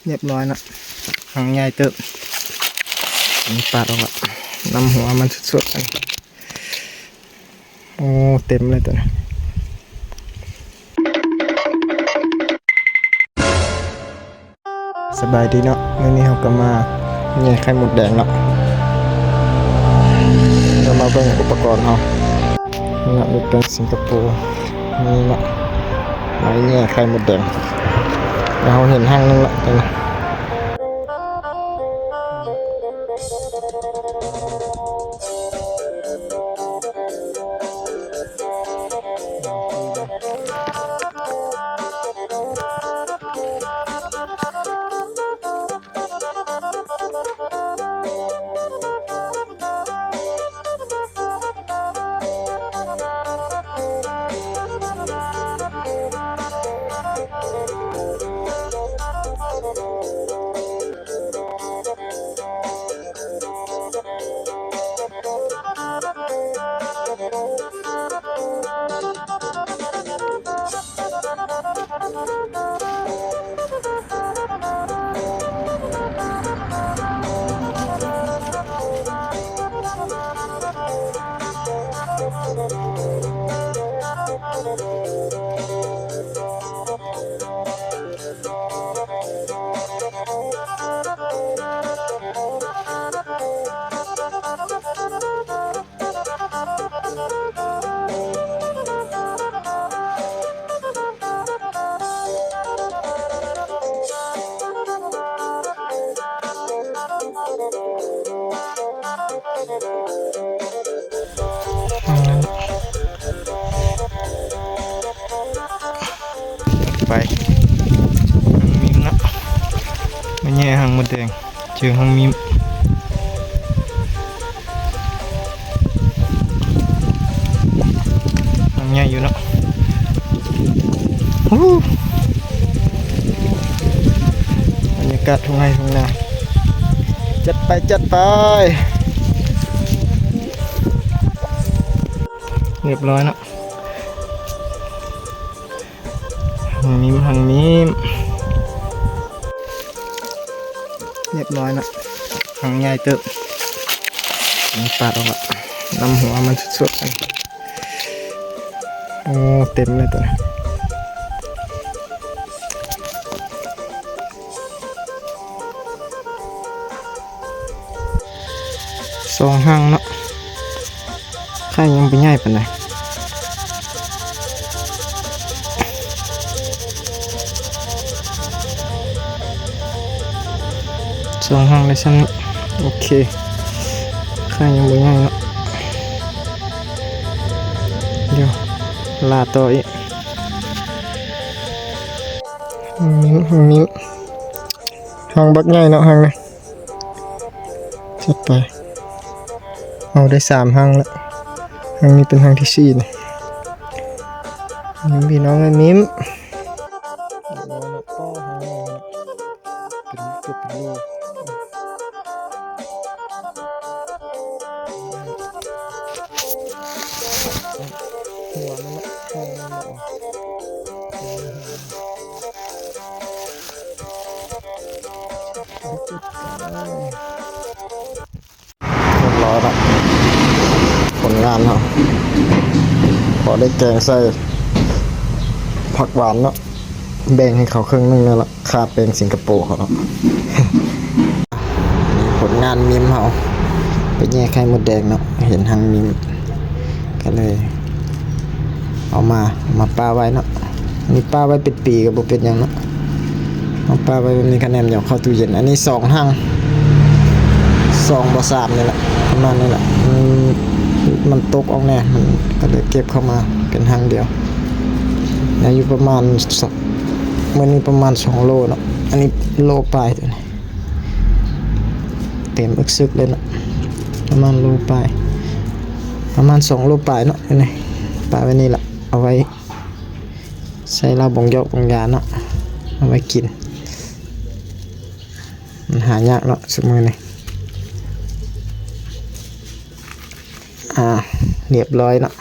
ຮຽບຮ້ອຍເນາະ ຫາງໃຫຍ່ເຕີບ. ນີ້ປາດອອກລະ ນຳຫົວມັນສົດໆ. ໂອ້ ເຕັມເລີຍໂຕນີ້. ສະບາຍດີເນາະ ມື້ນີ້ເຮົາກໍມາແຍ່ໄຂ່ມົດແດງເນາະ. ເຮົາມາເບິ່ງອຸປະກອນເຮົາ ນີ້ເນາະ ມີແປ້ງສິງກະໂປ ນີ້ເນາະ ໄມ້ແຍ່ໄຂ່ມົດແດງ. ແລ້ວເຮົາເຫັນຮັງໜຶ່ງລະ ນີ້ນະ. ໄປ ມັນມີເນາະ ມາແຍ່ຮັງມົດແດງ. ເຈີຮັງມີມ ຮັງໃຫຍ່ຢູ່ເນາະ. ໂອ້ ບັນຍາກາດທົ່ງໄຮ່ທົ່ງນາ ຈັດໄປ ຈັດໄປ. ຮຽບຮ້ອຍເນາະ. ຮັງມີມ ຮັງມີມ ຮຽບຮ້ອຍເນາະ ຮັງໃຫຍ່ເຕີບ. ນີ້ປາດອອກລະ ນຳຫົວມັນສົດໆ. ໂອ້ ເຕັມເລີຍໂຕນີ້. ສອງຮັງເນາະ ໄຂ່ຍັງບໍ່ໃຫຍ່ປານໃດ. ສອງຮັງໄດ້ຊ່ຳນີ້ ໂອເຄ ໄຂ່ຍັງບໍ່ໃຫຍ່ເນາະ. ດຽວລ່າຕໍ່ອີກ. ຮັງມີມ ຮັງມີມ ຮັງບັກໃຫຍ່ເນາະ ຮັງນີ້. ຈັດໄປ ເອົາໄດ້ສາມຮັງລະ ຮັງນີ້ເປັນຮັງທີສີ່ນີ້. ມີມ ພີ່ນ້ອງເອີຍ ມີມ ເປັນເກືອບເປັນໂລ ຫົວມັນເນາະ ທ້ອງມັນເນາະ. ຮຽບຮ້ອຍລະ ຜົນງານເຮົາ ພໍໄດ້ແກງໃສ່ຜັກຫວານເນາະ ແບ່ງໃຫ້ເຂົາເຄິ່ງໜຶ່ງແລ້ວລະ ຄາແປ້ງສິງກະໂປເຂົາເນາະ. ຜົນງານມີມເຮົາ ໄປແຍ່ໄຂ່ມົດແດງເນາະ ເຫັນຮັງມີມ ກໍເລີຍເອົາມາ ເອົາມາປະໄວ້ເນາະ. ອັນນີ້ປະໄວ້ເປັນປີກໍບໍ່ເປັນຫຍັງເນາະ ເອົາປະໄວ້ແບບນີ້ ຄະແນນຫຍອກເຂົ້າຕູ້ເຢັນ. ອັນນີ້ສອງຮັງ ສອງບໍ່ສາມນີ້ແຫຼະ ປະມານນີ້ແຫຼະ ມັນ ມັນຕົກອອກແນ່ ມັນກໍເລີຍເກັບເຂົ້າມາເປັນຮັງດຽວ. ອາຍຸປະມານ ມື້ນີ້ປະມານສອງໂລເນາະ ອັນນີ້ໂລປາຍໂຕນີ້. ເຕັມອຶກຊຶກເລີຍເນາະ ປະມານໂລປາຍ ປະມານສອງໂລປາຍເນາະ. ອັນນີ້ປະໄວ້ນີ້ລະ ເອົາໄວ້ໃສ່ເຫຼົ້າບົງຢອກບົງຢາເນາະ ເອົາໄວ້ກິນ ມັນຫາຍາກເນາະຊຸມື້ນີ້. ອ່າ ຮຽບຮ້ອຍເນາະ